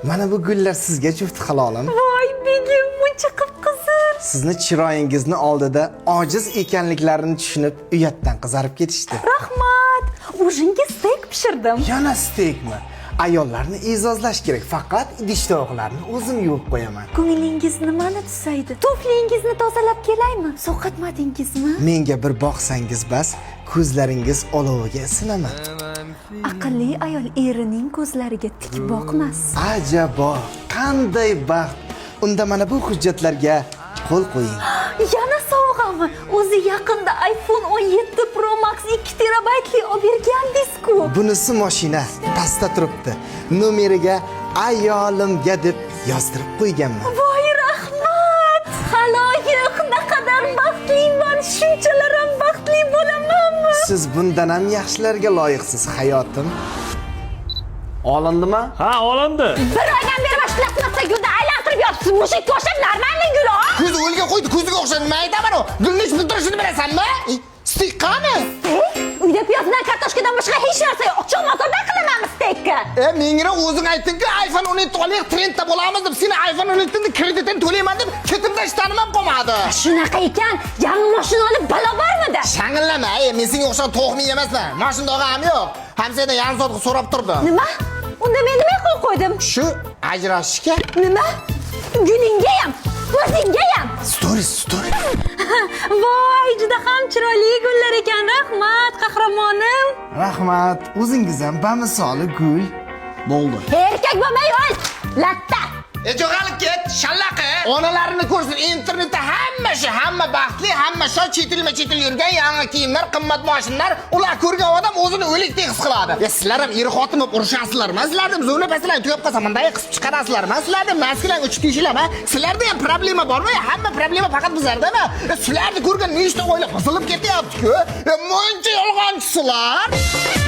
Mana bu gullar sizga, juft halolim. Voy begim, muncha qip-qizil. Sizni chiroyingizni oldida ojiz ekanliklarini tushunib, uyatdan qizarib ketishdi. Rahmat. Ужин ga steyk pishirdim. Yana steykmi? Ayollarni e'zozlash kerak. Faqat idish tovoqlarni o'zim yuvib qo'yaman. Ko'nglingiz nimani tusaydi? Tuflingizni tozalab kelaymi? Sovqatmadingizmi? Menga bir boqsangiz bas, ko'zlaringiz oloviga isinaman. Aqlli ayol erining ko'zlariga tik boqmas. Ajabo, qanday baxt! Unda mana bu hujjatlarga qo'l qo'ying. Yana sovg'ami? O'zi yaqinda iPhone 17 Pro Max 2 terabaytli olib bergandingiz-ku. Bunisi mashina, pastda turibdi. Nomeriga ayolimga deb yozdirib qo'yganman. Voy rahmat! Xaloyiq, naqadar baxtliman, shunchalar ham baxtli bo'lamanmi? Siz bundan ham yaxshilarga loyiqsiz, hayotim. Olindimi? Ha, olindi. Bir oydan beri mana shu plastmassa gulni aylantirib yotibsiz. Mushukka o'xshab нормальный gul ol. Ko'zi o'lgan qo'ydi, ko'ziga o'xshab nima aytaman u? Gulni nechi pul turishini bilasanmi? Steyk qani? Uyda piyoz bilan kartoshkadan boshqa hech narsa yo'q. Oqshom bozordan qilamanmi steykni? E, menga o'zing aytding-ku, iPhone 17 olaylik, trendda bo'lamiz deb, seni iPhone 17 ni kreditini to'layman deb, ketimda ishtanim ham qolmadi. Shunaqa ekan, yangi mashina olib balo bormidi? Shang'illama, e, men senga o'xshagan tovuqmi emasman. Mashina dog'am yo'q. Hamsoyadan yarim soat so'rab turdim. Nima? Unda men nima qo'l qo'ydim? Shu ajrashishga. Nima? Gulingga ham, o'zingga ham. Stories, stories. Voy, juda ham chiroyli gullar ekan. Rahmat, qahramonim. Rahmat, o'zingiz ham bamisoli gul. Bo'ldi. Erkak bo'lmay ol. Latta. E, jo'g'alib ket, shallaqi. Onalarini ko'rsin, internetda hamma shu, hamma baxtli, hamma shu chetilma chetil yurgan, yangi kiyimlar, qimmat mashinalar, ular ko'rgan odam o'zini o'likdek his qiladi. E, sizlar ham er xotin bo'lib urushasizlarmi? Sizlar ham zo'rlab paslar tugab qolsa, bunday qisib chiqarasizlarmi? Sizlar ham maskalar uchib teshilami? Sizlarda ham problema bormi? Hamma problema faqat bizlardami? E, sizlarni ko'rgan nechta oila buzilib ketyapti-ku. E, muncha yolg'onchisizlar.